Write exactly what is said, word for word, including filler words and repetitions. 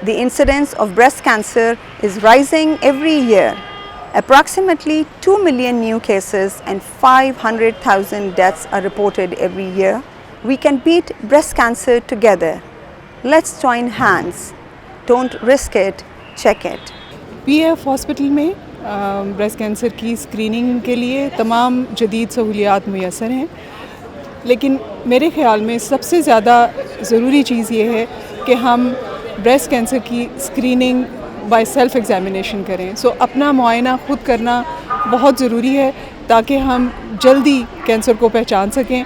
The incidence of breast cancer is rising every year. Approximately two million new cases and five hundred thousand deaths are reported every year. We can beat breast cancer together. Let's join hands. Don't risk it, check it. P F hospital میں breast cancer کی screening کے لیے تمام جدید سہولیات میسر ہیں، لیکن میرے خیال میں سب سے زیادہ ضروری چیز یہ ہے کہ ہم بریسٹ کینسر کی اسکریننگ بائی سیلف ایگزامینیشن کریں۔ سو اپنا معائنہ خود کرنا بہت ضروری ہے، تاکہ ہم جلدی کینسر کو پہچان سکیں۔